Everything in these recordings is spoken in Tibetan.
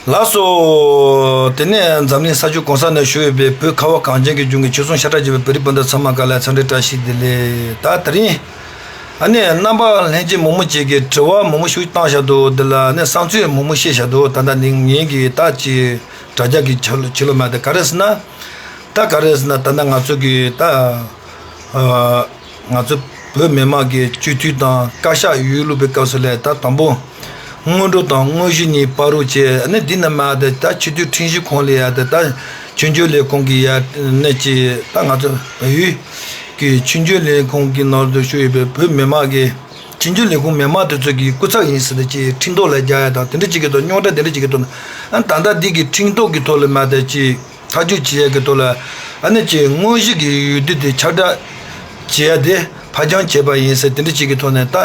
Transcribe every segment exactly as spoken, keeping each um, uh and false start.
ལགས་སོ། དེ་ནས་འཛམ་གླིང་ས་ཕྱོགས་གང་ས་ན་བཞུགས་ཡོད་པའི་བོད་ཁ་བ་གངས་ཅན་གྱི་ལྗོངས་ཀྱི་ཆོལ་གསུམ་ཤ་ཁྲག་གཅིག་པའི་བོད་རིགས་སྤུན་ཟླ་ཚང་མ་ག་ལ་འཚམས་འདྲི་བཀྲ་ཤིས་བདེ་ལེགས། ད་དེ་རིང་ཨ་ནི་རྣམ་པ་ལྷན་རྒྱས་མང་པོ་ཅིག་གིས་དྲི་བ་མང་པོ་ཞིག་བཏང་བཞག་འདུག་འདི་ལ་ནི་བསམ་ཚུལ་མང་པོ་བཤད་བཞག་འདུག་ད་ལྟ་ནི་ངེད་ཀྱིས་ད་ཅི་དྲ་རྒྱ་གི་ཆ་ལ་ཆི་ལོ་མ་དེ་ག་རེ་ཟེར་ན། ད་ག་རེ་ཟེར་ན་ད་ལྟ་ང་ཚོ་གི་ད། ང་ཚོ་བོད་མི་མང་གི་སྤྱི་འཐུས་དང་བཀའ་ཤག་ཡུལ་ལུགས་པའི་སྐབས་སུ་ལས་ད་དང་པོ་སྔོན་འགྲོ་དང་དངོས་གཞི་གཉིས་བར་རོ་བཅས་ནི་འདི་ནི་མ་དེ་ད་སྤྱི་འཐུས་ཁྲིམས་ཞིབ་ཁང་ལ་ཡ་དེ་ད་ཆོས་འབྱོར་ལས་ཁུངས་ཀྱི་ཡ་ནི་ཅི་ད་ང་ཚོ་བལ་ཡུལ་གྱི་ཆོས་འབྱོར་ལས་ཁུངས་ཀྱི་ནང་དུ་བཞུགས་ཡོད་པའི་བོད་མི་མང་གི་ཆོས་འབྱོར་ལས་ཁུངས་མི་མང་དེ་ཚོ་གི་སྐུ་ཚབ་ཡིན་ཟེར་ཏེ་ཅི་ཁྲིམས་ཐོག་ལ་རྒྱག་ཡ་དང་དེ་འདྲ་ཅིག་གི་ཐོག་རྙོག་དྲ་དེ་འདྲ་ཅིག་གི་ཐོག་ན་ད་ལྟ་འདི་གི་ཁྲིམས་ཐོག་གི་ཐོག་ལ་མ་དེ་ཅི། ཐག་གཅོད་བྱེད་ཡག་གི་ཐོག་ལ་ཨ་ནི་ཅིག་དངོས་གཞི་གི་ཡུལ་དུས་དེ་ཁྱབ་བསྒྲགས་བྱེད་ཡག་དེ་ཕར་འགྱངས་བྱས་པ་ཡིན་ཟེར་དེ་འདྲ་ཅིག་གི་ཐོག་ནས་ད་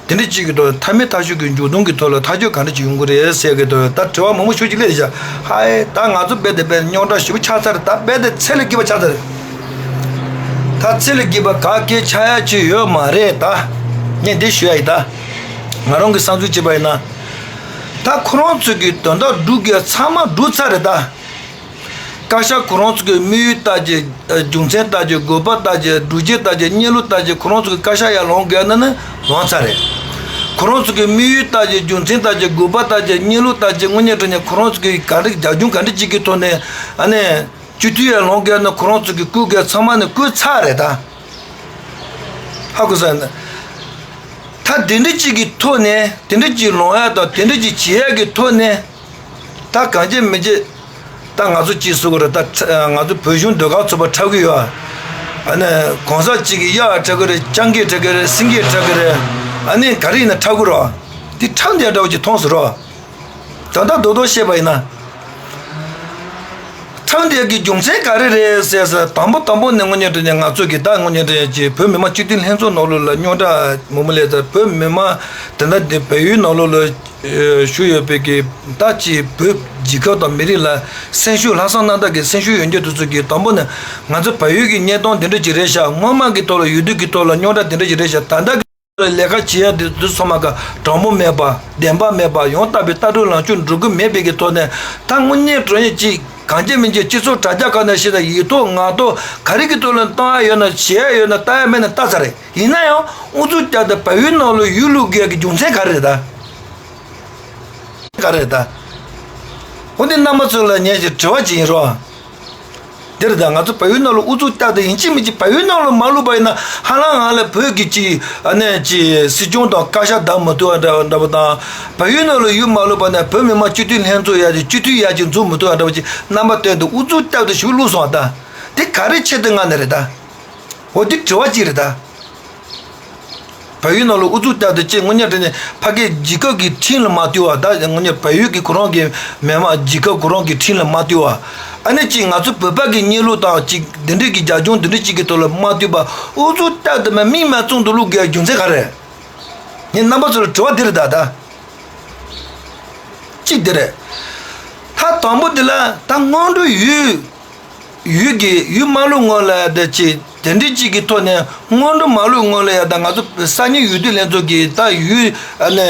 དེ་འདྲ་ཅིག་གི་ཐོག་མཐའ་མའི་ཐག་གཅོད་ཀྱི་མཇུག་སྡོམ་གྱི་ཐོག་ལ་ཐག་གཅོད་ག་འདྲ་ཅིག་ཡོང་གི་རེད་ཟེར་ཡག་གི་ཐོག་ད་དྲི་བ་མང་པོ་ཤོད་ཅིག་སླེབས་བཞག་ཧའི་ད་ང་ཚོ་རྦད་དེ་རྦད་རྙོག་དྲ་ཞེ་པོ་ཆགས་ཚར་ད་རྦད་དེ་ཚད་ལས་བརྒལ་བ་ཆགས་ཚར་ད་ཚད་ལས་བརྒལ་བ་ག་གེ་ཆགས་ཡག་ཅིག་ཡོད་མ་རེད་ད་ངས་འདི་ཞུ་ཡག་ཡིན་ད་ང་རང་གི་བསམ་ཚུལ་བྱས་པ་ཡིན་ན་ད་ཁོ་རང་ཚོ་གི་དོན་དག་སྒྲུབ་དགོས་ཚང་མ་སྒྲུབ་ཚར་རེད་ད། བཀའ་ཤག་ཁོ་རང་ཚོ་གི་དམིགས་ཡུལ་ལྟར་གྱི་རྒྱུ་མཚན་ལྟར་གྱི་དགོས་པ་ལྟར་གྱི་སྒྲུབ་བྱེད་ལྟར་གྱི་གནས་ལུགས་ལྟར་གྱི་ཁོ་རང་ཚོ་གི་བཀའ་ཤག་ཡར་ལངས་དགོས་ན་ནི་ལངས་ཚར་རེད། ཁོ་རང་ཚོ་གི་དམིགས་ཡུལ་ལྟར་གྱི་རྒྱུ་མཚན་ལྟར་གྱི་དགོས་པ་ལྟར་གྱི་གནས་ལུགས་ལྟར་གྱི་དངོས་གནས་དྲང་གནས་ཁོ་རང་ཚོ་གི་ག་འདྲ་རྒྱབ་ལྗོངས་ག་འདྲ་ཅིག་གི་ཐོག་ནས་ཨ་ནི་སྤྱི་འཐུས་ཡར་ལངས་དགོས་ན་ཁོ་རང་ཚོ་གི་བསྐུལ་དགོས་ཚང་མ་ནི་བསྐུལ་ཚར་རེད་ད། ཧ་གོ་སོང་ན། ད་དེ་འདྲ་ཅིག་གི་ཐོག་ནས་དེ་འདྲ་ཅིག་ལངས་ཡག་དང་དེ་འདྲ་ཅིག་བྱེད་ཡག་གི་ཐོག་ནས། ད་གང་བྱེད་མི་བྱེད། ད་ང་ཚོ་གཅིག་བཟོ་དགོས་རེད་ད་ང་ཚོ་བོད་གཞུང་ཟློས་གར་ཚོགས་པ་འཁྲབ་གི་ཡོད། ཨ་ནི་གང་ཟག་གཅིག་གིས་གཡག་འཁྲབ་གི་རེད་སྤྱང་ཀི་འཁྲབ་གི་རེད་སེང་གེ་འཁྲབ་གི་རེད། ཨ་ནི་ག་རེ་ཡིན་ན་འཁྲབ་གི་རོགས། འདི་འཁྲབ་འདི་འདྲ་བོ་ཅིག་མཐོང་ཟེར་རོགས། ད་ལྟ་རྡོག་རྡོག་བཤད་པ་ཡིན་ན། འཁྲབ་འདི་གི་རྒྱུ་མཚན་ག་རེ་རེད་ཟེར་ཟེར་དང་པོ་དང་པོ་ནས་དངོས་གནས་དྲང་གནས་ང་ཚོ་གི་ད་དངོས་གནས་དྲང་གནས་ཀྱི་བོད་མི་མང་སྤྱི་འཐུས་ལྷན་ཚོགས་ནང་ལོགས་ལ་རྙོག་དྲ་མང་པོ་སླེབས་ཚར་བོད་མི་མང་དེ་འདྲ་དེ་བལ་ཡུལ་ནང་ལོགས་ལ། བཞུགས་ཡོད་པའི་གི་ད་ཅི་བོད་རྒྱལ་ཁབ་དང་མི་རིགས་ལ་སེམས་ཤུགས་ལྷག་བསམ་རྣམ་དག་གི་སེམས་ཤུགས་ཡོད་མཁན་དེ་ཚོ་གི་དང་པོ་ནས་ང་ཚོ་བལ་ཡུལ་གྱི་གནས་སྟངས་དེ་འདྲ་ཅིག་རེད་ཤག་སྔོན་མ་གི་ཐོག་ལ་ཡུལ་དུས་ཀྱི་ཐོག་ལ་རྙོག་དྲ་དེ་འདྲ་ཅིག་རེད་ཤག་ད་ལྟ་གི་ལས་ཀ་བྱེད་ཡ་དེ་དུས་ཚང་མ་ག་དྲང་པོ་མེད་པ་བདེན་པ་མེད་པ་ཡང་དག་པའི་ལྟ་གྲུབ་ལངས་ཕྱོགས་འགྲོ་གི་མེད་པའི་གི་ཐོག་ནས་ད་དངོས་གནས་དྲང་གནས་ཅིག་གང་བྱེད་མི་བྱེད་སྤྱི་ཚོགས་དྲ་རྒྱ་ཁག་ནས་བཤད་ན་ཡིག་ཐོག་ངག་ཐོག་ག་རེ་གི་ཐོག་ལ་བཏང་ཡ་ཡོད་ན་བྱེད་ཡ་ཡོད་ན་ལྟ་ཡ་མེད་ན་ལྟ་ཚར་རེད། ཡིན་ན་ཡང་ཨུ་ཚུགས་བརྒྱབ་སྟེ་བལ་ཡུལ་ནང་ལ་ཡུལ་ལུགས་དགོས་ཀྱི་རྒྱུ་མཚན་ག་རེ་རེད་ད། ག་རེ་རེད་ད། འོ་འདི་རྣམ་པ་ཚོ་ལ་ངས་ཀྱི་དྲི་བ་ཅིག་ཡིན་རོགས། འདི་རེད་ད་ང་ཚོ་བལ་ཡུལ་ནང་ལ་ཨུ་ཚུགས་བརྒྱབ་སྟེ་ཡིན་གཅིག་མིན་གཅིག་བལ་ཡུལ་ནང་ལ་མ་ལུས་པ་ཡིན་ན་ཧ་ལམ་ང་ལ་བོད་ཀྱི་ཅིག་ཨ་ནེ་ཅིག་སྲིད་སྐྱོང་དང་བཀའ་ཤག་བདམས་མ་ཐུབ་པ་འདྲ་འདྲ་པོ་དང་བལ་ཡུལ་ནང་ལ་ཡུལ་མ་ལུས་པ་ནས་བོད་མི་མང་སྤྱི་འཐུས་ལྷན་ཚོགས་ཡ་ཅིག་སྤྱི་འཐུས་ཡ་ཅིག་འཛུགས་མ་ཐུབ་པ་འདྲ་པོ་ཅིག་རྣམ་པ་བསྟན་ཏེ་ཨུ་ཚུགས་བརྒྱབ་སྟེ་ཞིག་བླུགས་སོང་བ་ད། དེ་ག་རེ་ཆེད་དུ་མངགས་ནས་རེད་ད། འོ་འདི་དྲི་བ་གཅིག་རེད་ད། བལ་ཡུལ་ནང་ལ་ཨུ་ཚུགས་བརྒྱབ་སྟེ་ཅིག་དངོས་གནས་དྲང་གནས་ཕ་གིའི་རྒྱལ་ཁབ་ཀྱི་ཁྲིམས་ལ་མ་ལྟོས་པ་ད་དངོས་གནས་བལ་ཡུལ་གྱི་ཁོ་རང་གི་མི་མང་རྒྱལ་ཁབ་ཁོ་རང་གི་ཁྲིམས་ལ་མ་ལྟོས་པ། ཨ་ནི་ཅིག་ང་ཚོ་བོད་པ་གི་གནས་ལུགས་དང་ཅིག་འདི་འདྲའི་གི་རྒྱབ་ལྗོངས་འདི་འདྲའི་ཅིག་གི་ཐོག་ལ་མ་ལྟོས་པ་ཨུ་ཚུགས་བརྒྱབ་སྟེ་མ་མིག་མ་བཙུམ་དུ་བླུག་དགོས་རྒྱུ་མཚན་ག་རེ། ངས་རྣམ་པ་ཚོ་ལ་དྲི་བ་འདི་རེད་ད་ད། གཅིག་དེ་རེད། ད་དང་པོ་དེ་ལ་ད་སྔོན་འགྲོ་ཡུལ། ཡུལ་གྱི་ཡུལ་མ་ལུས་སྔོན་ལ་ཡ་དེ་ཅི་དེ་འདྲའི་ཅིག་གི་ཐོག་ནས་སྔོན་འགྲོ་མ་ལུས་སྔོན་ལ་ཡ་ད་ང་ཚོ་ས་གནས་ཡུལ་དུས་ལྷན་ཚོགས་ཀྱི་ད་ཡུལ་ཨ་ནི་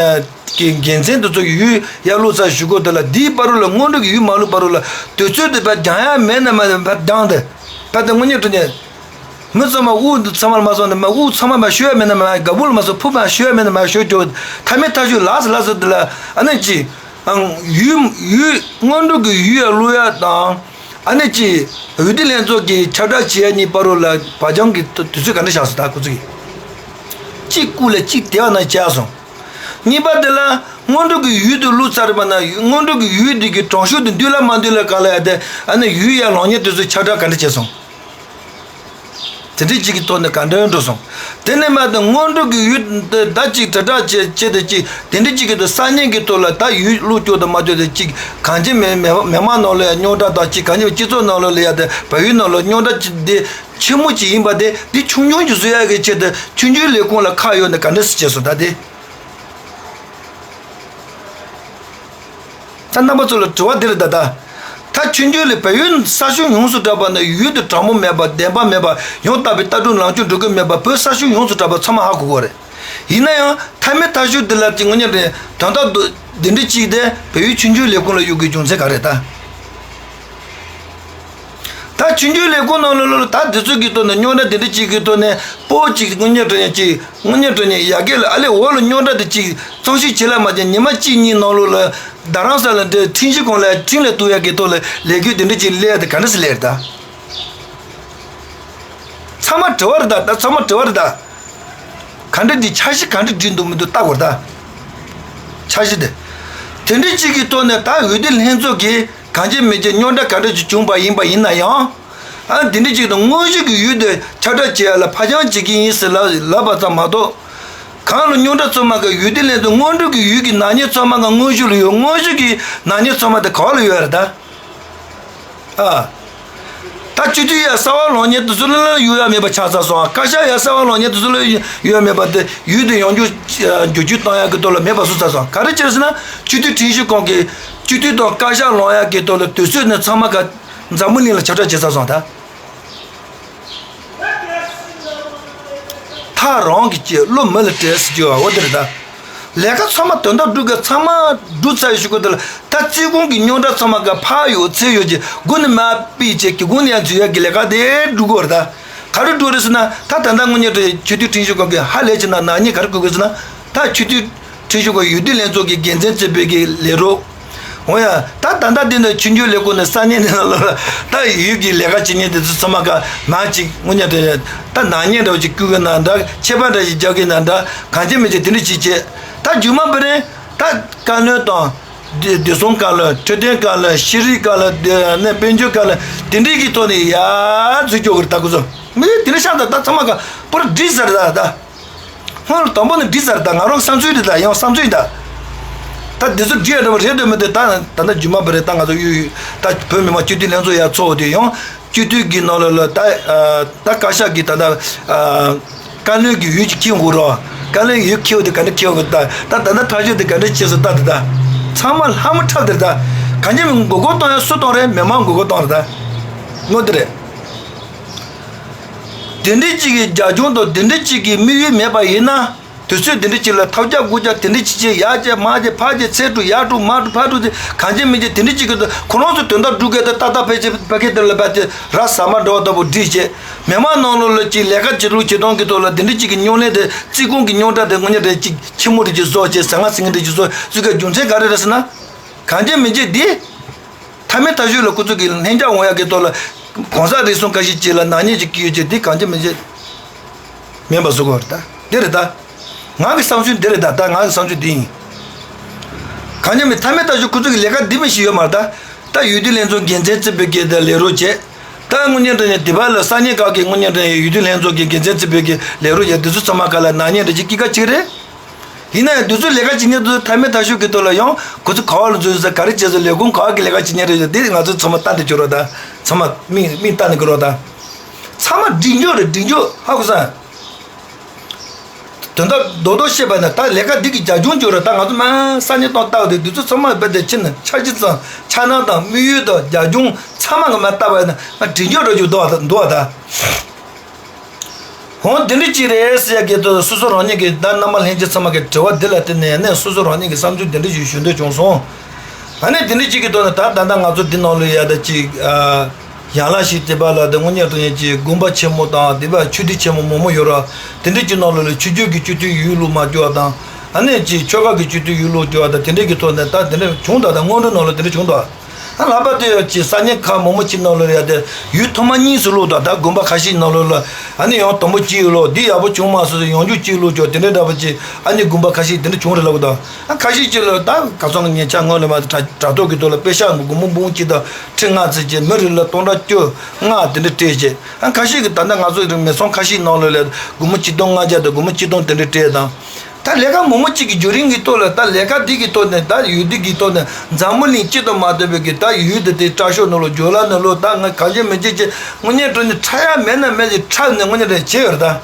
གི་འགན་འཛིན་དེ་ཚོ་ཡུལ་ཡར་ལོག་ས་ཞུ་སྐོར་དེ་ལ་འདིའི་བར་རུ་ལ་སྔོན་འགྲོ་གི་ཡུལ་མ་ལུས་བར་རུ་ལ་དུས་ཚོད་དེ་ཕར་འགྱངས་ཡ་མེད་ན་མ་ཕར་འགྱངས་ཏེ་ཕར་དེ་དངོས་གནས་དྲང་གནས། མི་ཚང་མ་དབུགས་ཚང་མ་ལ་མ་སོང་ནས་མ་དབུགས་ཚང་མ་མ་ཤོད་ཡ་མེད་ན་མ་ག་བུ་ལ་མ་སོང་ཕུ་མ་ཤོད་ཡ་མེད་ན་མ་ཤོད་ཀྱོ་མཐའ་མའི་ཐག་གཅོད་ལགས་སོ་ལགས་སོ་དེ་ལ་ཨ་ནི་ཅི་ཨང་ཡུལ་ཡུལ་སྔོན་འགྲོ་གི་ཡུལ་ཡ་བླུག་ཡ་དང་ཨ་ནི་ཅི་འོས་བསྡུ་ལྷན་ཚོགས་ཀྱི་ཁྱབ་བསྒྲགས་བྱེད་ཡ་གཉིས་བར་རུ་ལ་བར་འགྱངས་ཀྱི་དུས་ཚོད་ག་འདྲ་བཞག་སོང་ད་ཁོ་ཚོ་གི་གཅིག་བསྐུལ་ལ་གཅིག་དེ་བ་ན་བྱས་སོང་། གཉིས་པ་དེ་ལ་སྔོན་འགྲོ་གི་ཡུལ་དུ་བླུག་ཚར་བ་ན་སྔོན་འགྲོ་གི་ཡུལ་དེ་གི་གྲོང་ཤུགས་དེ་འདུས་ལ་མ་འདུས་ལ་ག་ལ་ཡ་དེ་ཨ་ནི་ཡུལ་ཡ་ལངས་ཉེ་དུས་ཚོད་ཁྱབ་བསྒྲགས་ག་འདྲ་བྱས་སོང་། དེ་འདྲའི་གཅིག་གི་ཐོག་ནས་ག་འདྲ་འགྲོ་སོང་། དེ་ནས་མ་དེ་སྔོན་འགྲོ་གི་ཡུལ་དེ་ད་གཅིག་དྲིལ་བསྒྲགས་བྱས་བྱས་དེ་གཅིག་དེ་འདྲའི་གཅིག་གི་ཐོག་ས་གནས་ཀྱི་ཐོག་ལ་ད་ཡུལ་བླུག་སྐྱོ་དང་མ་སྐྱོ་དེ་གཅིག་གང་ཅི་མེད་མེད་མི་མང་ནང་ལ་ཡ་རྙོག་དྲ་དང་གཅིག་གང་ཅི་སྤྱི་ཚོགས་ནང་ལ་ལ་ཡ་དེ་བལ་ཡུལ་ནང་ལ་རྙོག་དྲ་གཅིག་དེ་ཆེན་མོ་གཅིག་ཡིན་པ་དེ་འདི་ཆུང་ཆུང་གཅིག་བཟོ་ཡ་གི་ཆེད་དུ་ཆུང་ཆུང་ལས་ཁུངས་ལ་ཁག་ཡོད་ནས་ག་འདྲ་སེ་བྱས་སོང་ད་དེ། ད་རྣམ་པ་ཚོ་ལ་དྲི་བ་འདི་རེད་ད་ད། ད་ཆུང་ཆུང་ལས་བལ་ཡུལ་ས་ཕྱོགས་ཡོངས་སུ་གྲགས་པ་ན་ཡུལ་དུ་དྲང་པོ་མེད་པ་བདེན་པ་མེད་པ་ཡང་དག་པའི་ལྟ་གྲུབ་ལངས་ཕྱོགས་འགྲོ་གི་མེད་པ་བོད་ས་ཕྱོགས་ཡོངས་སུ་གྲགས་པ་ཚང་མ་ཧ་གོ་གི་རེད། ཡིན་ན་ཡང་མཐའ་མའི་མཐའ་མཇུག་འདི་ལ་དེ་དངོས་གནས་དྲང་གནས་དོན་དག་འདི་འདྲ་ཅིག་དེ་བལ་ཡུལ་ཆོས་བརྒྱུད་ལས་ཁུངས་ལ་གཡུག་དགོས་རྒྱུ་མཚན་ག་རེ་ད། ད་ཆོས་བརྒྱུད་ལས་ཁུངས་ནང་ལོགས་ལ་ད་འདི་ཚོ་གི་ཐོག་ནས་རྙོག་དྲ་འདི་འདྲ་ཅིག་གི་ཐོག་ནས་སྤོ་ཅིག་དངོས་གནས་དྲང་གནས་ཅིག་དངོས་གནས་དྲང་གནས་ཡ་གི་ལ་ཨ་ལེ་འོག་ལ་རྙོག་དྲ་འདི་ཅིག་གཙང་ཤེས་བྱེད་ལ་མ་བྱས་ཉི་མ་གཅིག་གཉིས་ནང་ལོགས་ལ་རྡ་རམ་ས་ལ་འདི་ཁྲིམས་ཞིབ་ཁང་ལ་ཁྲིམས་ལ་གཏུག་ཡ་གི་ཐོག་ལ་ལས་འགུལ་འདི་འདྲ་ཅིག་སླེབས་ཡ་དེ་ག་འདྲ་སེ་སླེབས་རེད་ད། ཚང་མ་དྲི་བ་རེད་ད། ད་ཚང་མ་དྲི་བ་རེད་ད། ག་འདྲ་འདི་འཆར་གཞི་ག་འདྲ་བསྒྲིགས་འདུག་མི་འདུག་ལྟ་དགོས་རེད་ད། འཆར་གཞི་དེ། དེ་འདྲ་ཅིག་གི་ཐོག་ནས་ད་འོས་བསྡུ་ལྷན་ཚོགས་ཀྱིས་གང་ཅི་མི་ཅི་རྙོག་དྲ་ག་འདྲ་ཅིག་བྱུང་པ་ཡིན་པ་ཡིན་ན་ཡང་། ཨ་འདི་འདྲ་ཅིག་དང་དངོས་གཞི་གི་ཡུལ་དེ་ཁྱབ་བསྒྲགས་བྱེད་ཡ་ལ་ཕར་འགྱངས་བྱེད་ཀྱི་ཡིན་ཟེར་ལབ་ལབ་པ་ཙམ་མ་གཏོགས། གང་ལ་རྙོག་དྲ་ཚང་མ་ག་འོས་བསྡུ་ལྷན་ཚོགས་སྔོན་འགྲོ་གི་ཡུལ་གྱི་ནག་ཉེས་ཚང་མ་ག་དངོས་གཞི་ལ་ཡོད། དངོས་གཞི་གི་ནག་ཉེས་ཚང་མ་དེ་ག་བ་ལ་ཡོད་རེད་ད། ཨ། ད་སྤྱི་འཐུས་ཡ་གསར་པ་ལངས་མཁན་དེ་ཚོ་ལ་ཡོད་ཡ་མེད་པ་ཆགས་ཚར་སོང་། བཀའ་ཤག་ཡ་གསར་པ་ལངས་མཁན་དེ་ཚོ་ལ་ཡོད་ཡ་མེད་པ་དེ་ཡུལ་དེ་ཡོང་རྒྱུ་བསྒྱུར་བཅོས་བཏང་ཡ་གི་ཐོག་ལ་མེད་པ་བཟོ་ཚར་སོང་། ག་རེ་བྱས་ཟེར་ན་སྤྱི་འཐུས་ཁྲིམས་ཞིབ་ཁང་གི་སྤྱི་འཐུས་དང་བཀའ་ཤག་ལངས་ཡ་གི་ཐོག་ལ་དུས་ཚོད་ནི་ཚང་མ་ག་འཛམ་བུ་གླིང་ལ་ཁྱབ་བསྒྲགས་བྱས་ཚར་སོང་ད། ཐག་རང་གིས་བཅད་བློ་མི་ལ་བྲེལ་ཟེར་གྱི་ཡོད་པ་འོ་དེ་རེད་ད། ལས་ཀ་ཚང་མ་དོན་དག་སྒྲུབ་དགོས། ཚང་མ་སྒྲུབ་ཚར་ཡོད་ཞུ་དགོས་དེ་ལ་ད་རྩིས་ཁོངས་ཀྱི་རྙོག་དྲ་ཚང་མ་ག་ཕར་ཡོད་ཚུར་ཡོད་ཀྱི་སྒོ་ནས་མར་ཕུད་བྱས་ཀྱི་སྒོ་ནས་ཡང་འཛུལ་ཡག་གི་ལས་ཀ་དེ་སྒྲུབ་དགོས་རེད་ད། ག་རེ་སྒྲུབ་རེད་ཟེར་ན་ད་ད་ལྟ་དངོས་གནས་དྲང་གནས་ཆོས་དད་ཁྲིམས་ཞིབ་ཁང་གིས་ཧ་ལས་བྱས་ན་ནག་ཉེས་ག་རེ་བཀོད་དགོས་ཟེར་ན། ད་ཆོས་དད་ཁྲིམས་ཞིབ་ཁང་འོས་བསྡུ་ལྷན་ཚོགས་ཀྱི་འགན་འཛིན་རྩིས་སྤེལ་གྱི་ལས་རོགས། འོ་ཡ། ད་ད་ལྟ་འདི་ནས་ཆོས་བརྒྱུད་ལས་ཁུངས་ནས་ས་གནས་ནས་ལ་ལ་ད་ཡུལ་གྱི་ལས་ཀ་བྱེད་མཁན་དེ་ཚོ་ཚང་མ་ག་མང་ཅིག་དངོས་གནས་དྲང་གནས་ད་ནག་ཉེས་འདྲ་བོ་ཅིག་བཀོད་གི་ན་འདྲ། ཆད་པ་འདྲ་ཞིག་རྒྱག་གི་ན་འདྲ། གང་བྱེད་མི་བྱེད་དེ་འདྲ་ཅིག་བྱེད། ད་རྒྱུ་མ་བི་རེན་ད་བཀའ་བློན་དང་། བདེ་བདེ་སྲུང་བཀའ་བློན། འཕྲོད་བསྟེན་བཀའ་བློན། ཤེས་རིག་བཀའ་བློན། དེ་ནས་དཔལ་འབྱོར་བཀའ་བློན། དེ་འདྲའི་གི་ཐོག་ནས་ཡར་འཛུལ་སྐྱོད་གི་རེད་ད། ཁོ་ཚོ་མི་དེ་འདྲ་ཤག་ད་ད་ཚང་མ་ག་པུ་ར་སྒྲིག་ཚར་རེད་ད་ད། སྔོན་ལ་དང་པོ་ནས་བསྒྲིགས་ཚར། ད་ང་རང་བསམ་ཚུལ་རེད། ད་ཡང་བསམ་ཚུལ་ཡིན་ད། ད་འདི་ཚོ་བསྒྲིགས་ཡ་འདྲ་བ་རེད་འདོད་མི་འདུག་ད་ད་ལྟ་རྒྱུ་མ་བི་རེད་ད། ང་ཚོ་གཡུ་ད་བོད་མི་མང་སྤྱི་འཐུས་ལྷན་ཚོགས་ཡར་ཚོགས་དེ་ཡང་སྤྱི་འཐུས་ཀྱི་ནང་ལ་ལ་ད་ད་བཀའ་ཤག་གི་ད་ད་བཀའ་བློན་གྱི་འོས་ཅིག་འཁྱེར་དགོས་རོགས། བཀའ་བློན་འོས་འཁྱེར་དེ་ག་འདྲ་འཁྱེར་དགོས། ད་ད་ད་ད་ཐག་གཅོད་དེ་ག་འདྲ་བྱེད་སོང་ད། ད་ད་ཚང་མ་ལྷ་མོ་འཁྲབ་དེ་རེད་ད། གང་ཅི་མི་མགོ་སྐོར་གཏོང་ཡ་སུ་གཏོང་རེད། མི་མང་མགོ་སྐོར་གཏོང་རེད་ད། དངོས་དེ་རེད། དེ་འདྲ་ཅིག་གི་རྒྱབ་ལྗོངས་དང་དེ་འདྲ་ཅིག་གི་དམིགས་ཡུལ་མེད་པ་ཡིན་ན། དུས་ཚོད་དེ་འདྲ་ཅིག་ལ་ཐབས་ཆག་སྒུག་ཆག་དེ་འདྲ་ཅིག་བྱས། ཡར་བྱས་མར་བྱས་ཕར་བྱས་ཚུར་འགྲོ། ཡར་འགྲོ་མར་འགྲོ་ཕར་འགྲོ་ཚེ་གང་བྱེད་མི་བྱེད་དེ་འདྲ་ཅིག་གི་ཁོ་རང་ཚོ་དོན་དག་སྒྲུབ་དགོས་ཏེ་ཏག་ཏག་ཕལ་ཆེར་ཕ་གི་དེ་ལ་བབས་ཏེ་ར་ཟ་མ་འདྲ་བ་ལྟ་བུ་སྒྲིག་བྱས། མི་མང་ནང་ལོགས་ལ་ཅིག་ལས་ཀ་བྱེད་ལུགས་བྱེད་སྟངས་ཀྱི་ཐོག་ལ་དེ་འདྲ་ཅིག་གི་རྙོག་གླེང་དེ་རྩིས་ཁོངས་ཀྱི་རྙོག་དྲ་དེ་དངོས་གནས་རེད། ཅིག་ཆེན་མོ་རེད་ཅིག་བཟོ་བྱས་ཟང་ངེ་ཟིང་ངེ་རེད་ཅིག་བཟོ་བཟོ་དགོས་རྒྱུ་མཚན་ག་རེ་རེད་ཟེར་ན། གང་བྱེད་མི་བྱེད་དེ། མཐའ་མའི་མཐའ་མཇུག་ལ་ཁོ་ཚོ་གི་ལྷིང་འཇགས་འོང་ཡག་གི་ཐོག་ལ་གོང་ས་རིགས་གསུམ་ཁ་ཤས་ཅིག་ལ་ནག་ཉེས་ཅིག་བཀལ་ཡོད་ཅེས་དེ་གང་བྱེད་མི་བྱེད་མེད་པ་བཟོ་དགོས་རེད་ད། འདི་རེད་ད། ང་གི་བསམ་ཚུལ་འདི་རེད་ད། ད་ང་གི་བསམ་ཚུལ་འདི་ཡིན། གང་བྱེད་མི་མཐའ་མའི་མཐའ་མཇུག་ཁོ་ཚོ་གི་ལས་ཀ་འདི་མི་ཞིག་ཡོད་མ་རེད་ད། ད་འོས་བསྡུ་ལྷན་ཚོགས་འགན་འཛིན་རྩིས་སྤེལ་གྱི་ད་ལས་རོགས་བྱས། ད་དངོས་གནས་དྲང་གནས་དེ་བར་ལ་ས་གནས་ཁག་གི་དངོས་གནས་དྲང་གནས་འོས་བསྡུ་ལྷན་ཚོགས་ཀྱི་འགན་འཛིན་རྩིས་སྤེལ་གྱི་ལས་རོགས་བྱས། འདི་ཚོ་ཚང་མ་ག་ལ་ནག་ཉེས་འདྲ་ཅིག་སྐྱེ་ཀ་ཅིག་རེད། ཡིན་ན་ཡང་འདི་ཚོའི་ལས་ཀ་བྱེད་མཁན་དེ་ཚོ་མཐའ་མའི་མཐའ་མཇུག་གི་ཐོག་ལ་ཡང་ཁོ་ཚོ་ག་བ་ལ་འཛུལ་ཟེར་ག་རེ་བྱས་ཟེར་ལས་ཁུངས་ག་བ་གི་ལས་ཀ་བྱེད་མཁན་རེད་ཟེར་འདི་ང་ཚོ་ཚང་མ་ལྟ་འདི་བྱོས་རོགས་ད། ཚང་མ་མིག་མིག་ལྟ་ནས་གི་རོགས་ད། ཚང་མ་སྒྲིག་འཇོག་རེད། སྒྲིག་འཇོག་ཧ་གོ་སོང་། དོན་དག་རྡོག་རྡོག་བཤད་པ་ན་ད་ལས་ཀ་འདི་གི་རྒྱབ་ལྗོངས་བྱོས་རོགས་ད། ང་ཚོ་མ་ས་གནས་སྟོང་ལྟ་བ་དེ་འདི་ཚོ་ཚང་མ་རྦད་དེ་ཕྱིན་ན་འཆར་གཞི་ཙམ་འཆར་སྣང་དང་དམིགས་ཡུལ་དང་རྒྱབ་ལྗོངས་ཚང་མ་གི་མ་ལྟ་བ་ཡིན་ན་ང་སྒྲིག་འཇོག་རེད་བྱོས་འདུག་བ་འདུག་བ་ད། འོང་དེ་འདྲ་ཅིག་རེད་ཟེར་ཡ་གི་དོན་སོ་སོ་རང་ཉིད་ཀྱི་ད་རྣམ་པ་ལྷན་རྒྱས་ཚང་མ་གི་དྲི་བ་འདི་ལ་བརྟེན་ནས་ནས་སོ་སོ་རང་ཉིད་ཀྱི་བསམ་ཚུལ་འདི་འདྲ་ཞིག་ཞུ་འདོད་བྱུང་སོང་། ཨ་ནི་དེ་འདྲ་ཅིག་གི་དོན་ནི་ད་ད་ལྟ་ང་ཚོ་འདི་ནང་ལ་ཡ་ད་ཅིག་ཡན་ལག་ཞིག་དེ་པ་ལ་དེ་དངོས་གནས་དྲང་གནས་ཀྱི་དགོན་པ་ཆེན་མོ་དང་དེ་པ་ཆོས་སྡེ་ཆེན་མོ་མང་མོ་ཡོད་ར། དེ་འདྲ་ཅིག་ནང་ལ་ལ་ཆོས་བརྒྱུད་ཀྱི་སྤྱི་འཐུས་ཡོད་ལུགས་མ་བཅོས་པ་དང་། ཨ་ནི་ཅིག་ཆོལ་ཁ་གི་སྤྱི་འཐུས་ཡོད་ལུགས་བཅོས་པ་དང་དེ་འདྲ་གི་ཐོག་ནས་ད་དེ་འདྲ་བྱུང་ད། ད་སྔོན་འགྲོ་ནང་ལ་དེ་འདྲ་བྱུང་ད། ཨ་ལྷག་པར་དུ་ཡང་ཅིག་ས་གནས་ཁག་མང་པོ་ཅིག་ནང་ལ་ཡ་དེ་ཡུལ་ཐོག་མ་གཉིས་སུ་ལོག་དང་ད་དགོན་པ་ཁ་ཤས་ནང་ལོགས་ལ་ཨ་ནི་ཡང་དང་པོ་གཅིག་ལོག་འདི་ཡག་པོ་བྱུང་མ་སོང་ཡང་འཇུག་གཅིག་ལོག་ཅོག་དེ་འདྲའི་འདྲ་པོ་ཅིག་ཨ་ནི་དགོན་པ་ཁ་ཤས་དེ་འདྲ་བྱུང་རེད་ལབ་དང་། ཨ་ཁ་ཤས་ཅིག་ལ་ད་ག་ཚོད་ཉེ་ཆར་སྔོན་ལ་མ་དྲ་དྲ་ཐོག་གི་ཐོག་ལ་པེ་ཤག་སྒོར་མོ་འབུམ་གཅིག་དང་ཁྲི་ལྔ་ཙམ་ཅིག་མི་རེ་ལ་སྟོང་ཕྲག་བཅོ་ལྔ་དེ་འདྲ་སྤྲད་ཅིག་ཨ་ཁ་ཤས་ཀྱིས་ད་ལྟ་ང་ཚོ་མི་ཚང་ཁ་ཤས་ནང་ལོགས་ལ་སྒོར་མོ་གཅིག་སྟོང་ལྔ་བརྒྱ་དང་སྒོར་མོ་གཅིག་སྟོང་དེ་འདྲ་སྤྲད་དང་། ད་ལས་ཀ་མང་པོ་གཅིག་གི་བརྒྱུད་རིམ་གྱི་ཐོག་ལ་ད་ལས་ཀ་འདི་གི་ཐོག་ནས་ད་ཡུལ་འདི་གི་ཐོག་ནས་འཛམ་བུ་གླིང་སྤྱི་དང་མ་བསྡད་པའི་གི་ད་ཡུལ་འདི་དེ་དྲག་ཤོས་ནང་ལོགས་ཇོ་ལ་ནང་ལོགས་ད་ང་གང་བྱེད་མི་བྱེད་ཅེས་དངོས་གནས་དྲང་གནས་ཁྲ་ཡ་མེད་ན་མེད་ཅིག་ཁྲབ་ནས་དངོས་གནས་རེད་བྱས་ཡོད་རེད་ད།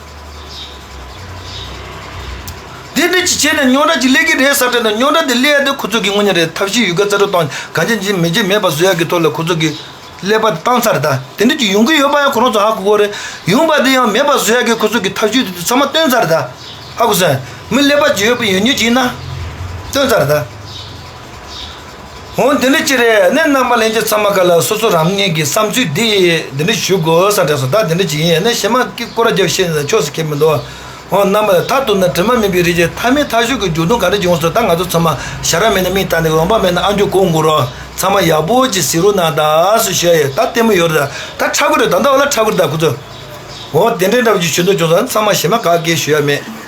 འདི་འདྲ་ཅིག་བྱས་ནས་རྙོག་དྲ་ཅིག་སླེབས་ཀྱི་རེད་ས་དྲན་ནས་རྙོག་དྲ་འདི་སླེབས་ཡ་དེ་ཁོ་ཚོ་གི་དངོས་གནས་རེད་ཐབས་ཤེས་ཡོད་ག་རྩ་རུ་བཏང་གང་བྱེད་ཅིག་མི་བྱེད་མེད་པ་བཟོ་ཡ་གི་ཐོག་ལ་ཁོ་ཚོ་གི་ཀླད་པ་དེ་བཏང་ཚར་ད། དེ་འདྲ་ཅིག་ཡོང་གི་ཡོད་པ་ཡང་ཁོ་རང་ཚོ་ཧ་གོ་གི་རེད། ཡོང་པ་དེ་ཡང་མེད་པ་བཟོ་ཡ་གི་ཁོ་ཚོ་གི་ཐབས་ཇུས་དེ་ཚང་མ་བཏོན་ཚར་ད། ཧ་གོ་སོང་ མི་ཀླད་པ་ཅིག་ཡོད་པ་ཡོད་ཉོས་ཅིག་ཡིན་ན། སྟོན་ཚར་ད། འོ་འདི་འདྲ་ཅི་རེད་ནས་རྣམ་པ་ལྷན་རྒྱས་ཚང་མ་ག་ལ་སོ་སོ་རང་ཉིད་ཀྱི་བསམ་ཚུལ་འདི་འདི་འདྲ་ཞུ་དགོས་བསམ་དྲན་སོང་། ད་འདི་འདྲ་ཅིག་ཡིན་ནས་གཞན་མ་ཀི་སྐོར་ར་རྒྱབ་བཤད་ནས་ཆོག་ཟེར་མཁན་མི་འདུག་འོ་རྣམ་པ་ལ་མཐའ་གཏུགས་ན་དྲི་མ་མེད་པའི་རིགས་ཀྱི་མཐའ་མེད་མཐའ་གཞུག་གི་འཇུག་ལྡོག་ག་འདྲ་བྱུང་སོང་། ད་ང་ཚོ་ཚང་མ་ཞ་ར་མེད་ན་མིག་བལྟས་ནས་འོང་པ་མེད་ན་ཨ་མཆོག་གོ་འགུ་རོགས། ཚང་མ་ཡག་པོ་ཅིག་གཟིགས་རོགས་གནང་ད་ཟེར་ཞུ་ཡ་ཡོད། ད་ལྟད་མོ་ཡོད་རེད། ད་ད་ཁྲ་གུ་རེད། ད་ད་བ་ལ་ཁྲ་གུ་རེད། ད་ཁོ་ཚོ་འོ་དེ་འདྲའི་འདྲ་བ་ཅིག་ཞུ་འདོད་བྱུང་སོང་། ཚང་མ་གཞན་མ་ག་གེ་ཞུ་ཡ་མེད།